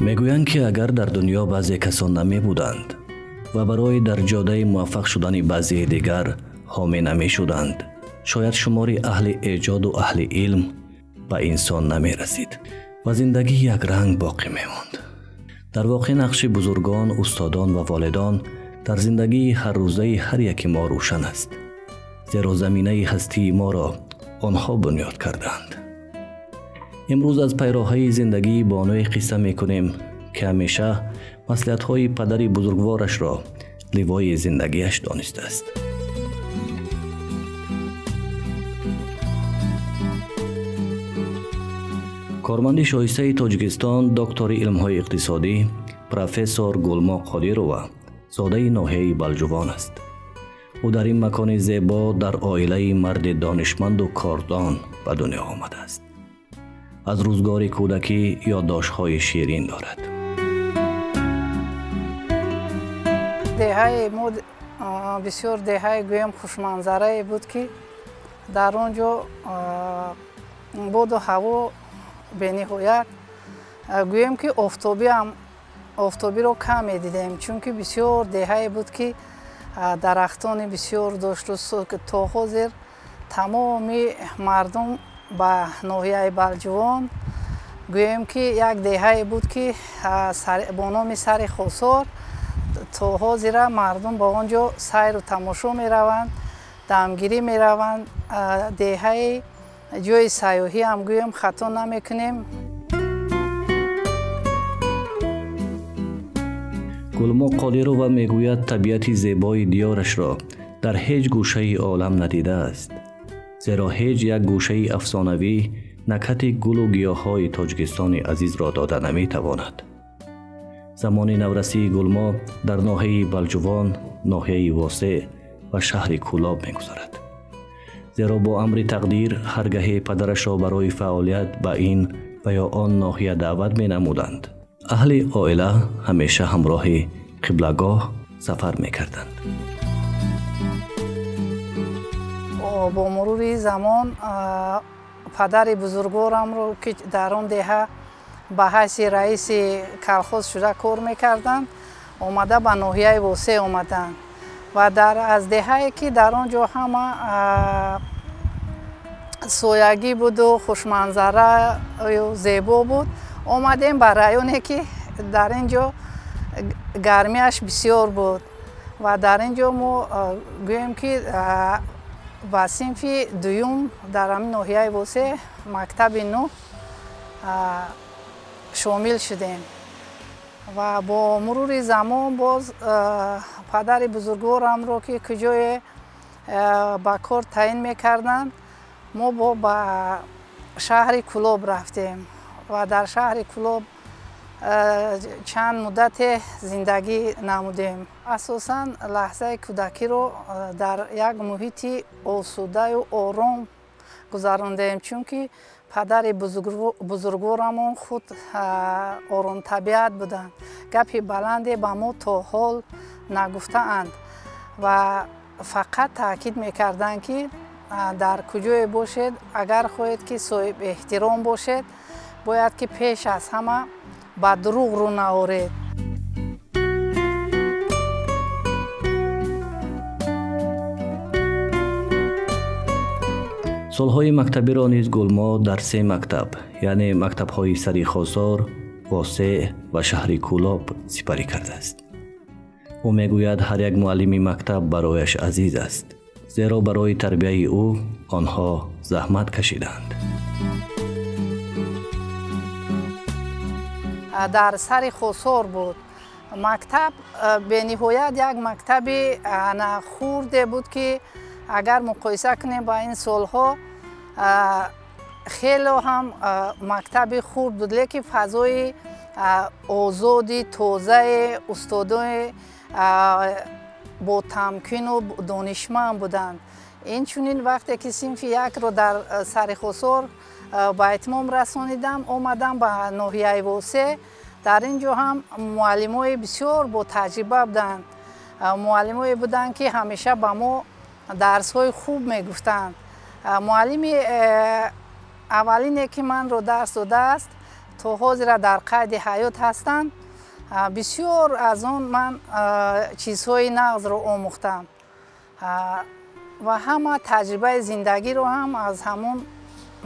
Мегӯянд, ки агар дар дунё баъзе касон намебуданд ва барои дар ҷодаи муваффақ шудани баъзеи дигар ҳомӣ намешуданд, шояд шумори аҳли эҷоду аҳли илм ба инсон намерасид ва зиндагӣ якранг боқӣ мемонд. Дар воқеъ нақши бузургон, устодон ва волидон дар зиндагии ҳаррӯзаи ҳар яки мо рӯшан аст, зеро заминаи ҳастии моро онҳо бунёд кардаанд. Имрӯз аз пайроҳаи зиндагии бонуе қисса мекунем, ки ҳамеша маслиҳатҳои падари бузургворашро ливои зиндагиаш донистааст. Корманди шоистаи Тоҷикистон, доктори илмҳои иқтисодӣ, профессор Гулмо Қодирова зодаи ноҳияи Балҷувон аст. Ӯ дар ин макони зебо дар оилаи марди донишманду кордон ба дунё омадааст. Аз рӯзгори кӯдакӣ ёддоштҳои ширин дорад. Деҳаи мо бисёр деҳаи гӯям хушманзарае буд, ки дар он ҷо боду ҳаво бениҳоят, гӯем ки офтобиро кам медидем, чунки бисёр деҳае буд, ки дарахтони бисёр дошту то ҳозир тамоми мардум ба ноҳияи Балҷувон, гӯем ки як деҳае буд, ки бо номи Сари Хосор то ҳозира мардум ба он ҷо сайру тамошо мераванд, дамгирӣ мераванд. Деҳаи ҷои сайёҳӣ ҳам гӯем хато намекунем. Гулмо Қодирова мегӯяд, табиати зебои диёрашро дар ҳеҷ гӯшаи олам надидааст, зеро ҳеҷ як гӯшаи афсонавӣ накҳати гулу гиёҳҳои Тоҷикистони азизро дода наметавонад. Замони наврасии Гулмо дар ноҳияи Балҷувон, ноҳияи Восеъ ва шаҳри Кӯлоб мегузарад, зеро бо амри тақдир ҳар гаҳе падарашро барои фаъолият ба ин ва ё он ноҳия даъват менамуданд. Аҳли оила ҳамеша ҳамроҳи қиблагоҳ сафар мекарданд. Бо мурури замон падари бузургворамро, ки дар он деҳа ба ҳайси раиси колхоз шуда кор мекарданд, омада ба ноҳияи Восеъ омаданд ва аз деҳае, ки дар он ҷо ҳама соягӣ буду хушманзараю зебо буд, омадем ба районе, ки дар ин ҷо гармиаш бисёр буд ва дар ин ҷо мо гӯем, ки ба синфи дуюм дар ҳамин ноҳияи Восеъ мактаби нӯ шомил шудем ва бо мурури замон боз падари бузургворамро, ки куҷое ба кор таъин мекарданд, мо ба шаҳри Кӯлоб рафтем ва дар шаҳри Кӯлоб чанд муддате зиндагӣ намудем. Асосан лаҳзаи кӯдакиро дар як муҳити осудаю ором гузарондем, чунки падари бузургворамон худ оромтабиат буданд. Гапи баланде ба мо то ҳол нагуфтаанд ва фақат таъкид мекарданд, ки дар куҷое бошед, агар хоҳед, ки соҳиб эҳтиром бошед, бояд ки пеш аз ҳама ба дурӯғ рӯ наоред. Солҳои мактабиро низ Гулмо дар се мактаб, яъне мактабҳои Сари Хосор, Восеъ ва шаҳри Кӯлоб сипарӣ кардааст. Ӯ мегӯяд, ҳар як муаллими мактаб барояш азиз аст, зеро барои тарбияи ӯ онҳо заҳмат кашидаанд. Дар Сари Хосор буд мактаб, бениҳоят як мактаби хурде буд, ки агар муқоиса кунем ба ин солҳо, хело ҳам мактаби хурд буд, лекин фазои озоди тозаи устодои ботамкину донишманд буданд. Инчунин вақте ки синфи якро дар Сари Хосор ба итмом расонидам, омадам ба ноҳияи Восеъ. Дар ин ҷо ҳам муаллимои бисёр ботаҷриба буданд, муаллимое буданд, ки ҳамеша ба мо дарсҳои хуб мегуфтанд. Муаллими аввалине, ки манро дарс додааст, то То ҳозира дар қайди ҳаёт ҳастанд. Бисёр аз он ман чизҳои нағзро омӯхтам ва ҳама таҷрибаи зиндагиро ҳам аз ҳамон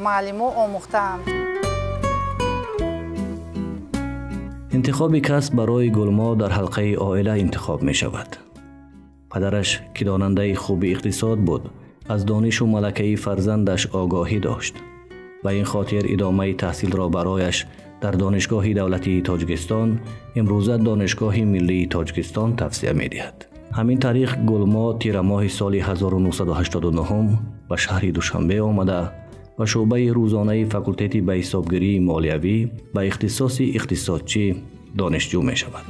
муаллимо омӯхтаам. Интихоби касб барои Гулмо дар ҳалқаи оила интихоб мешавад. Падараш, ки донандаи хуби иқтисод буд, аз донишу малакаи фарзандаш огоҳӣ дошт. Ба ин хотир идомаи таҳсилро барояш дар Донишгоҳи давлатии Тоҷикистон, имрӯза Донишгоҳи миллии Тоҷикистон, тавсия медиҳад. Ҳамин тариқ Гулмо тирамоҳи соли 1989 ба шаҳри Душанбе омада ба шӯъбаи рӯзонаи факултети ба ҳисобгирии молиявӣ ба ихтисоси иқтисодчӣ донишҷӯ мешавад.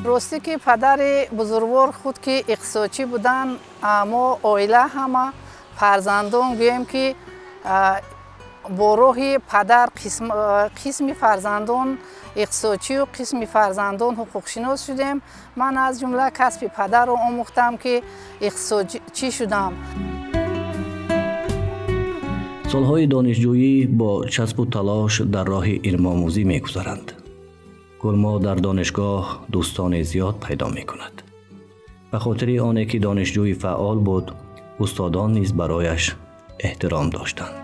Ростӣ ки падари бузургвор худ ки иқтисодчӣ буданд, мо оила ҳама фарзандон гӯем ки бо роҳи падар қисми фарзандон иқтисодчию қисми фарзандон ҳуқуқшинос шудем. Ман аз ҷумла касби падарро омӯхтам ки иқтисодчӣ шудам. Солҳои донишҷӯӣ бо часпу талош дар роҳи илмомӯзӣ мегузаранд. Гулмо дар донишгоҳ дӯстони зиёд пайдо мекунад. Ба хотири оне ки донишҷӯи фаъол буд, устодон низ барояш эҳтиром доштанд.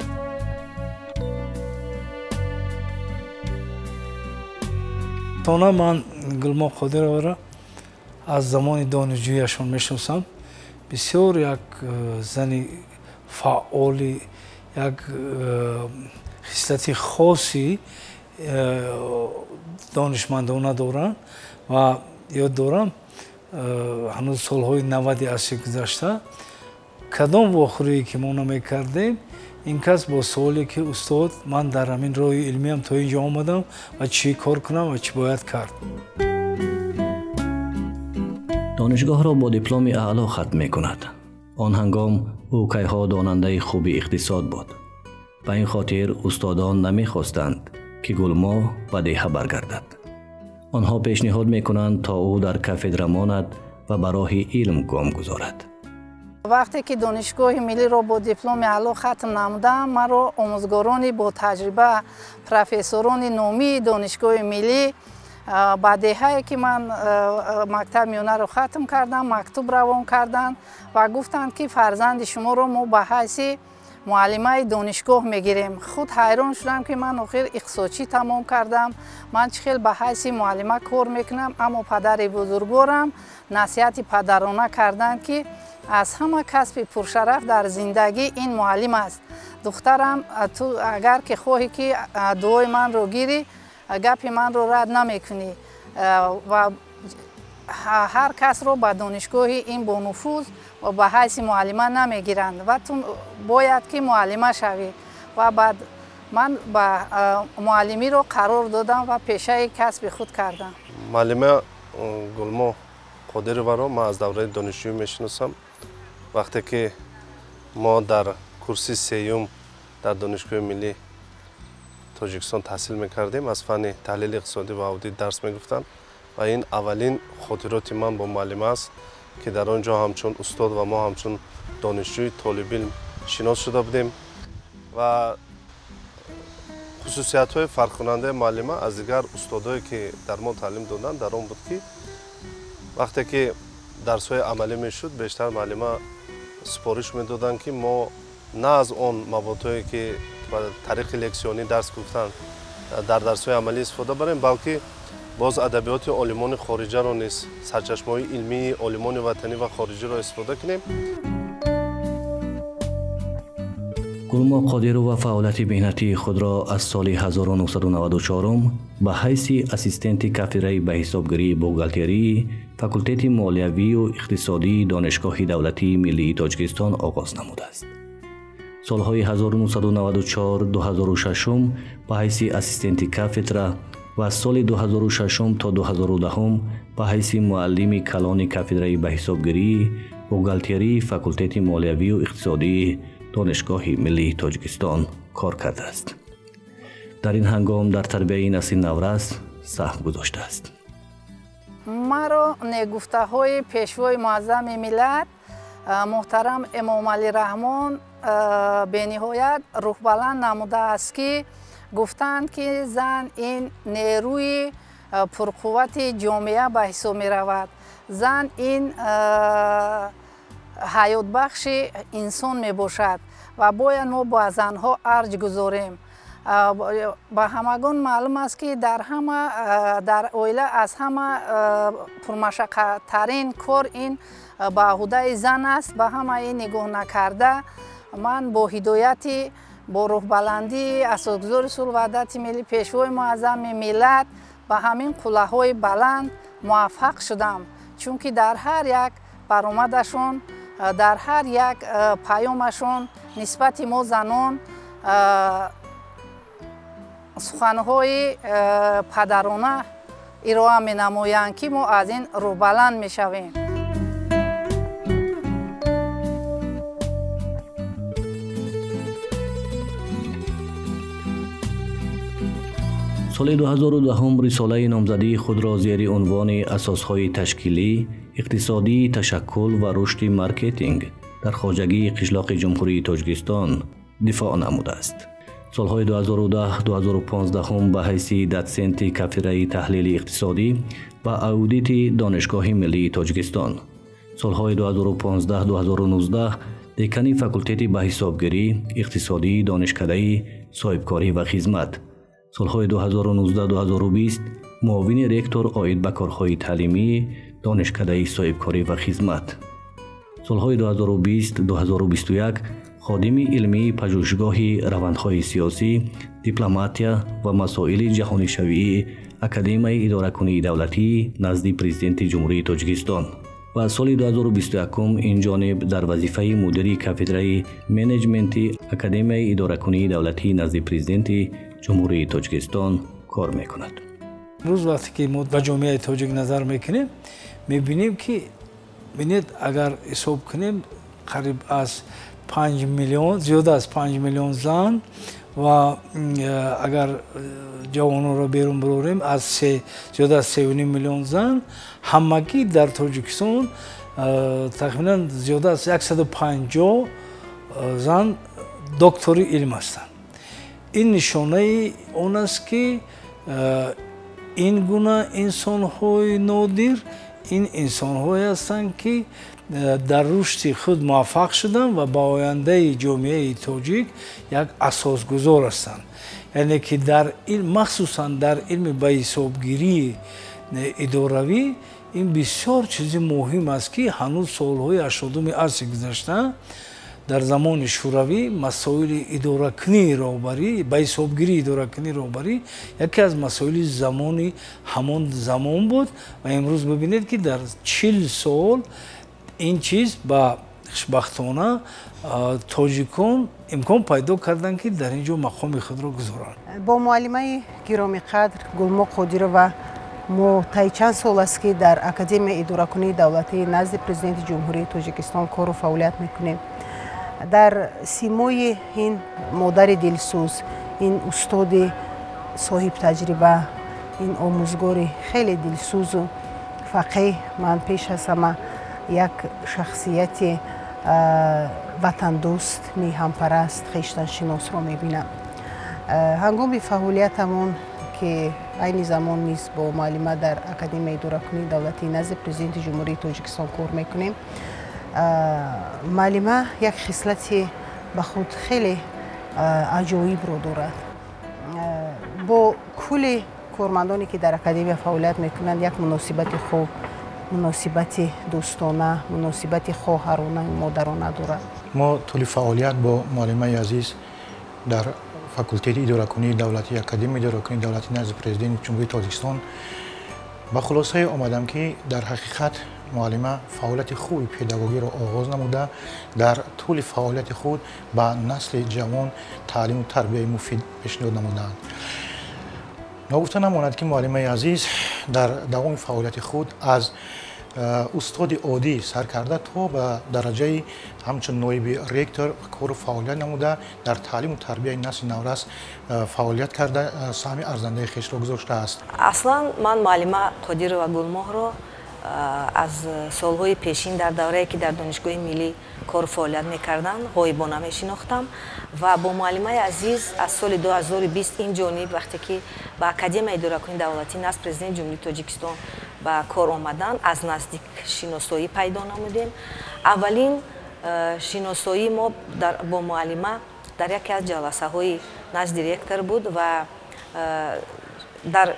Тона ман Гулмо Қодироваро аз замони донишҷӯяшон мешиносам. Бисёр як зани фаъоли, як хислати хоси донишмандона доранд ва ёд дорам, ҳанӯз солҳои 90 асри гузашта кадом вохӯрие ки мо намекардем, ин кас бо суоле ки устод, ман дар ҳамин роҳи илмиам то ин ҷо омадам ва чӣ кор кунам ва чӣ бояд кард. Донишгоҳро бо дипломи аъло хатм мекунад. Он ҳангом ӯ кайҳо донандаи хуби иқтисод буд. Ба ин хотир устодон намехостанд, ки Гулмо ба деҳа баргардад. Онҳо пешниҳод мекунанд, то ӯ дар кафедра монад ва ба роҳи илм гом гузорад. Вақте ки Донишгоҳи миллиро бо дипломи аъло хатм намудам, маро омӯзгорони ботаҷриба, профессорони номии Донишгоҳи миллӣ ба деҳае ки ман мактаби миёнаро хатм кардам, мактуб равон карданд ва гуфтанд, ки фарзанди шуморо мо ба ҳайси муаллимаи донишгоҳ мегирем. Худ ҳайрон шудам, ки ман охир иқтисодчӣ тамом кардам, ман чӣ хел ба ҳайси муаллима кор мекунам. Аммо падари бузургворам насиҳати падарона карданд, ки аз ҳама касби пуршараф дар зиндагӣ ин муаллим аст. Духтарам, ту агар ки хоҳӣ ки дуои манро гирӣ, гапи манро рад намекунӣ ва ҳар касро ба донишгоҳи ин бонуфуз ва ба ҳайси муаллима намегиранд ва ту бояд ки муаллима шавӣ. Ва баъд ман ба муаллимиро қарор додам ва пешаи касби худ кардам. Муаллима Гулмо Қодироваро ман аз давраи донишҷӯӣ мешиносам. Вақте ки мо дар курси сеюм дар Донишгоҳи миллии Тоҷикистон таҳсил мекардем, аз фанни таҳлили иқтисодӣ ва аудит дарс мегуфтанд ва ин аввалин хотироти ман бо муаллима аст, ки дар он ҷо ҳамчун устод ва мо ҳамчун донишҷӯи толибилм шинос шуда будем. Ва хусусиятҳои фарқкунандаи муаллима аз дигар устодое ки дар мо таълим доданд дар он буд, ки вақте ки дарсҳои амалӣ мешуд, бештар муаллима супориш медоданд, ки мо на аз он маводҳое ки ба тариқи лексионӣ дарс гуфтанд дар дарсҳои амалӣ истифода барем, балки боз адабиёти олимони хориҷаро низ, сарчашмаҳои илмии олимони ватанӣ ва хориҷиро истифода кунем. Гулмо Қодирова фаъолияти меҳнатии худро аз соли 1994 ба ҳайси ассистенти кафедраи ба ҳисобгирии бухгалтерии факултети молиявию иқтисодии Донишгоҳи давлатии миллии Тоҷикистон оғоз намудааст. Солҳои 1994-2006 ба ҳайси ассистенти кафедра ва аз соли 2006 то 2010 ба ҳайси муаллими калони кафедраи ба ҳисобгирии бухгалтерии факултети молиявию иқтисодии Донишгоҳи миллии Тоҷикистон кор кардааст. Дар ин ҳангом дар тарбияи насли наврас саҳм гузоштааст. Маро негуфтаҳои пешвои муаззами миллат Муҳтарам Эмомалӣ Раҳмон бениҳоят рӯҳбаланд намудааст, ки гуфтанд, ки зан ин нерӯи пурқуввати ҷомеа ба ҳисоб меравад. Зан ин ҳаётбахши инсон мебошад ва бояд мо ба занҳо арҷ гузорем. Ба ҳамагон маълум аст, ки дар оила аз ҳама пурмашаққаттарин кор ин ба ӯҳдаи зан аст. Ба ҳамаи нигоҳ накарда ман бо ҳидояти бо рӯҳбаландии асосгузори сулҳу ваҳдати миллӣ, пешвои муаззами миллат ба ҳамин қуллаҳои баланд муваффақ шудам, чунки дар ҳар як баромадашон, дар ҳар як паёмашон нисбати мо занон суханҳои падарона ироа менамоянд, ки мо аз ин рӯҳбаланд мешавем. Соли 2010 рисолаи номзадии худро зери унвони асосҳои ташкилӣ, иқтисодии ташаккул ва рушди маркетинг дар хоҷагии қишлоқи Ҷумҳурии Тоҷикистон дифоъ намудааст. Солҳои 2010-2015 ба ҳайси дотсенти кафедраи таҳлили иқтисодӣ ва аудити Донишгоҳи миллии Тоҷикистон, солҳои 2015-2019 декани факултети ба ҳисобгирӣ, иқтисодии донишкадаи соҳибкорӣ ва хизмат, солҳои 2019-2020 муовини ректор оид ба корҳои таълимии донишкадаи соҳибкорӣ ва хизмат, солҳои 2020-2021 ходими илмии пажӯҳишгоҳи равандҳои сиёсӣ, дипломатия ва масоили ҷаҳонишавии Академияи идоракунии давлатӣ назди Президенти Ҷумҳурии Тоҷикистон ва соли 2021 инҷониб дар вазифаи мудири кафедраи менеҷменти Академияи идоракунии давлатӣ назди Президенти Ҷумҳурии Тоҷикистон кор мекунад. Рӯз вақте ки мо ба ҷомеаи тоҷик назар мекунем, мебинем, ки бинед, агар ҳисоб кунем, қариб аз 5 миллион, зиёда аз 5 миллион зан ва агар ҷавононро берун барорем, аз зиёда аз 3,5 миллион зан ҳамагӣ дар Тоҷикистон тахминан зиёда аз 150 зан доктори илм ҳастанд. Ин нишонаи он аст, ки ин гуна инсонҳои нодир ин инсонҳое ҳастанд, ки дар рушди худ муваффақ шуданд ва ба ояндаи ҷомеаи тоҷик як асосгузор ҳастанд. Яъне ки дар илм, махсусан дар илми ба ҳисобгирии идоравӣ, ин бисёр чизи муҳим аст, ки ҳанӯз солҳои 80-уми асри гузашта дар замони шӯравӣ масоили идоракунии роҳбарӣ, ба ҳисобгирии идоракунии роҳбарӣ яке аз масоили замони ҳамон замон буд ва имрӯз бибинед, ки дар 40 сол ин чиз ба хушбахтона тоҷикон имкон пайдо карданд, ки дар ин ҷо мақоми худро гузоранд. Бо муаллимаи гиромиқадр Гулмо Қодирова мо таи чанд сол аст, ки дар Академияи идоракунии давлатӣ назди Президенти Ҷумҳурии Тоҷикистон кору фаъолият мекунем. Дар симои ин модари дилсӯз, ин устоди соҳибтаҷриба, ин омӯзгори хеле дилсӯзу фақеҳ ман пеш аз ҳама як шахсияти ватандӯст, меҳанпараст, хештаншиносро мебинам. Ҳангоми фаъолиятамон, ки айни замон низ бо муаллима дар Академияи идоракунии давлатӣ назди Президенти Ҷумҳурии Тоҷикистон кор мекунем, муаллима як хислати ба худ хеле аҷоибро дорад. Бо кулли кормандоне, ки дар академия фаъолият мекунанд, як муносибати хуб, муносибати дӯстона, муносибати хоҳарона, модарона дорад. Мо тӯли фаъолият бо муаллимаи азиз дар факултети идоракунии давлатӣ Академияи идоракунии давлатӣ назди Президенти Ҷумҳурии Тоҷикистон ба хулосае омадам, ки дар ҳақиқат муаллима фаъолияти хуби педагогиро оғоз намуда, дар тӯли фаъолияти худ ба насли ҷавон таълиму тарбияи муфид пешниҳод намудаанд. Ногуфта намонад, ки муаллимаи азиз дар давоми фаъолияти худ аз устоди оддӣ сар карда то ба дараҷаи ҳамчун ноиби ректор кору фаъолият намуда, дар таълиму тарбияи насли наврас фаъолият карда, саҳми арзандаи хешро гузоштааст. Аслан ман муаллима Қодирова Гулмоҳро аз солҳои пешин дар даврае ки дар Донишгоҳи миллӣ кору фаъолият мекардам, ғоибона мешинохтам ва бо муаллимаи азиз аз соли 2020 ин ҷониб, вақте ки ба Академияи идоракунии давлатӣ назд Президенти Ҷумҳурии Тоҷикистон ба кор омадан, аз наздик шиносоӣ пайдо намудем. Аввалин шиносоии мо бо муаллима дар яке аз ҷаласаҳои назди ректор буд ва дар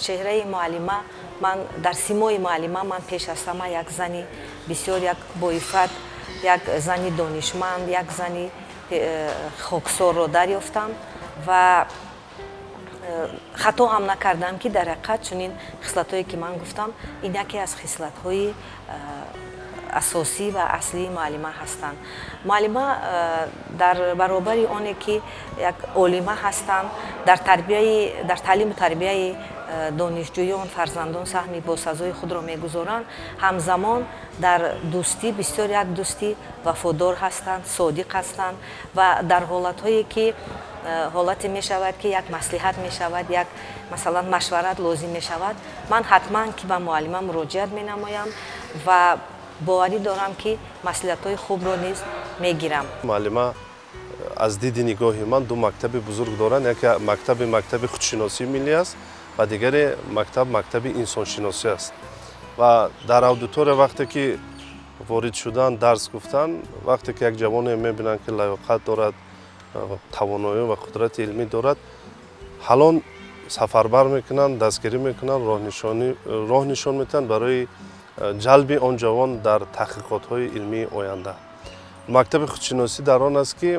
чеҳраи муаллима ман, дар симои муаллима ман пеш аз ҳама як зани бисёр як боифат, як зани донишманд, як зани хоксорро дарёфтам ва хато ҳам накардам, ки дар ҳақиқат чунин хислатҳое ки ман гуфтам, ин яке аз хислатҳои асосӣ ва аслии муаллима ҳастанд. Муаллима дар баробари оне ки як олима ҳастанд, дар таълиму тарбияи донишҷӯён, фарзандон саҳми босазои худро мегузоранд, ҳамзамон дар дӯстӣ бисёр як дӯсти вафодор ҳастанд, содиқ ҳастанд ва дар ҳолатҳое ки ҳолате мешавад, ки як маслиҳат мешавад, як масалан машварат лозим мешавад, ман ҳатман ки ба муаллима муроҷиат менамоям ва боварӣ дорам, ки маслиҳатҳои хубро низ мегирам. Муаллима аз диди нигоҳи ман ду мактаби бузург доранд. Яке мактаби худшиносии миллӣ аст ва дигаре мактаби инсоншиносӣ аст. Ва дар аудитория вақте ки ворид шудан, дарс гуфтан, вақте ки як ҷавоне мебинанд, ки лаёқат дорад, тавоноӣ ва қудрати илмӣ дорад, ҳалон сафарбар мекунанд, дастгирӣ мекунанд, роҳ нишон медиҳанд барои ҷалби он ҷавон дар таҳқиқотҳои илмии оянда. Мактаби худшиносӣ дар он аст, ки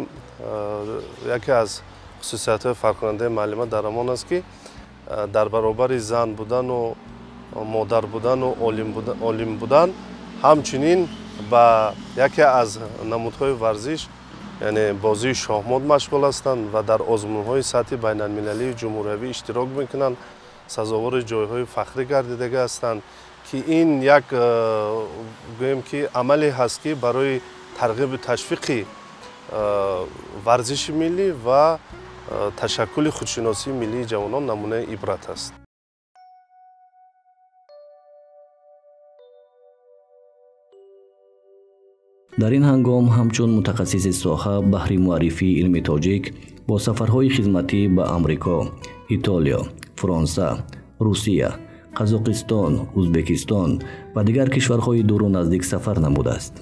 яке аз хусусиятҳои фарқкунандаи муаллима дар он аст, ки дар баробари зан будану модар будану олим будан, ҳамчунин ба яке аз намудҳои варзиш, яъне бозии шоҳмот машғул ҳастанд ва дар озмунҳои сатҳи байналмилалии ҷумҳуриявӣ иштирок мекунанд, сазовори ҷойҳои фахрӣ гардидагӣ ҳастанд, ки ин як гӯем ки амале ҳаст, ки барои тарғибу ташвиқи варзиши миллӣ ва ташаккули худшиносии миллии ҷавонон намунаи ибрат аст. Дар ин ҳангом ҳамчун мутахассиси соҳа баҳри муаррифии илми тоҷик бо сафарҳои хизматӣ ба Амрико, Итолиё, Фаронса, Русия, Қазоқистон, Ӯзбекистон ва дигар кишварҳои дуру наздик сафар намудааст.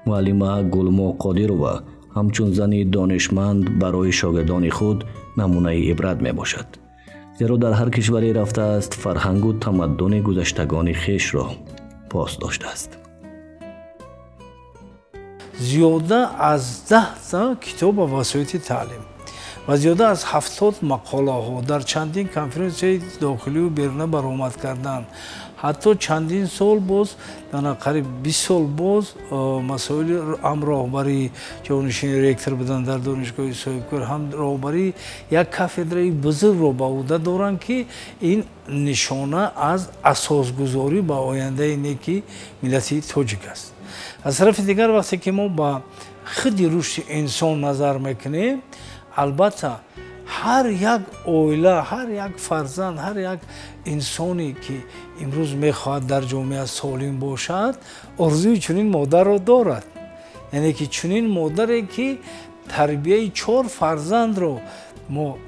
Муаллима Гулмо Қодирова ҳамчун зани донишманд барои шогирдони худ намунаи ибрат мебошад, зеро дар ҳар кишваре рафтааст, фарҳангу тамаддуни гузаштагони хешро пос доштааст. Зиёда аз 10 китоб ба васоити таълим ва зиёда аз 70 мақолаҳо дар чандин конференсияи дохилию беруна баромад карданд. Ҳатто чандин сол боз, қариб 20 сол боз масоили ҳам роҳбарии ҷонишини ректор буданд дар донишгоҳи соҳибкор, ҳам роҳбарии як кафедраи бузургро ба ӯҳда доранд, ки ин нишона аз асосгузорӣ ба ояндаи неки миллати тоҷик аст. Аз тарафи дигар, вақте ки мо ба худи рушди инсон назар мекунем, албатта ҳар як оила, ҳар як фарзанд, ҳар як инсоне ки имрӯз мехоҳад дар ҷомеа солим бошад, орзуи чунин модарро дорад. Яъне ки чунин модаре ки тарбияи 4 фарзандро мо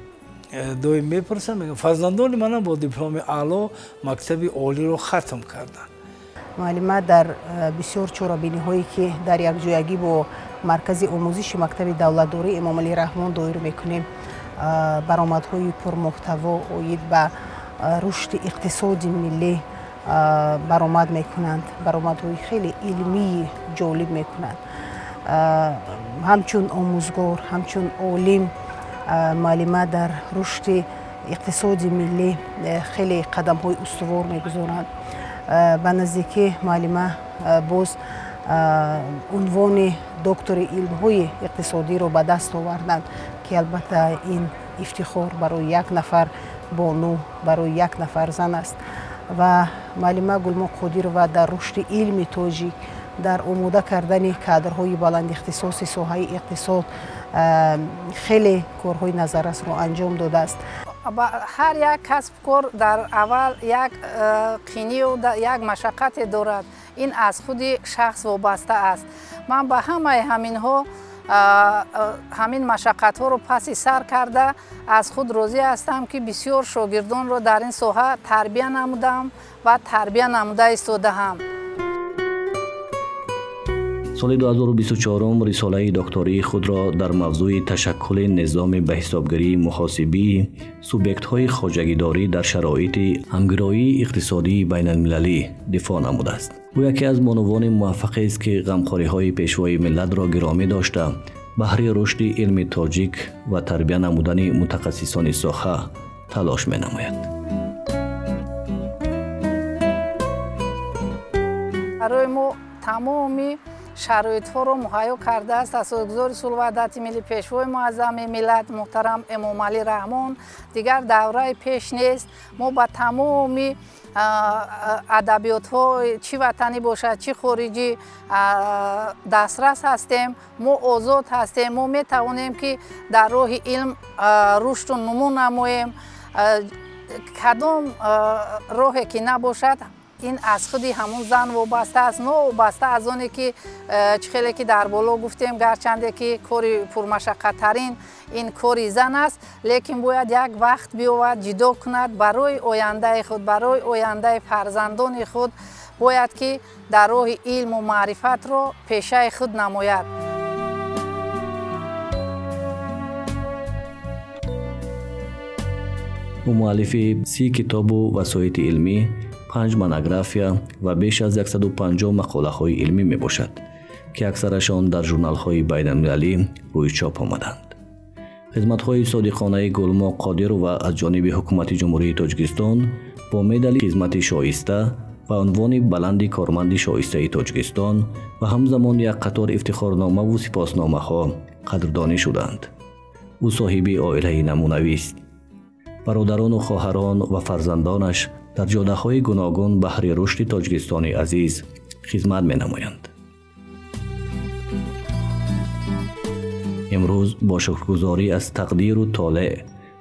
доим мепурсам, мегӯям фарзандони манам бо дипломи аъло мактаби олиро хатм карданд. Муаллима дар бисёр чорабиниҳое ки дар якҷоягӣ бо маркази омӯзиши мактаби давлатдории Эмомалӣ Раҳмон доир мекунем, баромадҳои пурмуҳтаво оид ба рушди иқтисоди миллӣ баромад мекунанд, баромадҳои хеле илмии ҷолиб мекунанд. Ҳамчун омӯзгор, ҳамчун олим, муаллима дар рушди иқтисоди миллӣ хеле қадамҳои устувор мегузоранд. Ба наздикӣ муаллима боз унвони доктори илмҳои иқтисодиро ба даст оварданд, ки албатта ин ифтихор барои як нафар бону, барои як нафар зан аст. Ва муаллима Гулмо Қодирова дар рушди илми тоҷик, дар омода кардани кадрҳои баландихтисоси соҳаи иқтисод хеле корҳои назаррасро анҷом додааст. Ҳар як касбкор дар аввал як қинию як машаққате дорад. Ин аз худи шахс вобаста аст. Ман ба ҳамаи ҳаминҳо ҳамин машаққатҳоро паси сар карда аз худ розӣ ҳастам, ки бисёр шогирдонро дар ин соҳа тарбия намудам ва тарбия намуда истодаам. Соли 2024 рисолаи доктории худро дар мавзӯи ташаккули низоми ба ҳисобгирии муҳосибии субъектҳои хоҷагидорӣ дар шароити ҳамгироии иқтисодии байналмилалӣ дифоъ намудааст. Ӯ яке аз бонувони муваффақест, ки ғамхориҳои пешвои миллатро гиромӣ дошта, баҳри рушди илми тоҷик ва тарбия намудани мутахассисони соҳа талош менамояд. Барои мо тамоми шароитҳоро муҳайё кардааст асосгузори сулҳу ваҳдати миллӣ, пешвои муаззами миллат муҳтарам Эмомалӣ Раҳмон. Дигар давраи пеш нест. Мо ба тамоми адабиётҳо, чӣ ватанӣ бошад, чӣ хориҷӣ, дастрас ҳастем. Мо озод ҳастем. Мо метавонем, ки дар роҳи илм рушду нумӯ намоем. Кадом роҳе ки набошад, ин аз худи ҳамун зан вобаста аст, новобаста аз оне ки чӣ хеле ки дар боло гуфтем, гарчанде ки кори пурмашаққаттарин ин кори зан аст, лекин бояд як вақт биёвад, ҷидо кунад барои ояндаи худ, барои ояндаи фарзандони худ. Бояд ки дар роҳи илму маърифатро пешаи худ намояд. Ӯ муаллифи 30 китобу васоити илмӣ, 5 монография ва беш аз 150 мақолаҳои илмӣ мебошад, ки аксарашон дар журналҳои байналмилалӣ рӯи чоп омаданд. Хизматҳои содиқонаи Гулмо Қодирова аз ҷониби ҳукумати Ҷумҳурии Тоҷикистон бо медали хизмати шоиста ва унвони баланди корманди шоистаи Тоҷикистон ва ҳамзамон як қатор ифтихорномаву сипосномаҳо қадрдонӣ шуданд. Ӯ соҳиби оилаи намунавист. Бародарону хоҳарон ва фарзандонаш дар ҷодаҳои гуногун баҳри рушди Тоҷикистони азиз хизмат менамоянд. Имрӯз бо шукргузорӣ аз тақдиру толеъ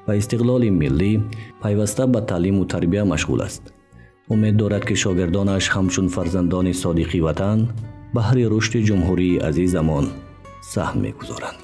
ва истиқлоли миллӣ пайваста ба таълиму тарбия машғул аст. Умед дорад, ки шогирдонаш ҳамчун фарзандони содиқи ватан баҳри рушди ҷумҳурии азизамон саҳм мегузоранд.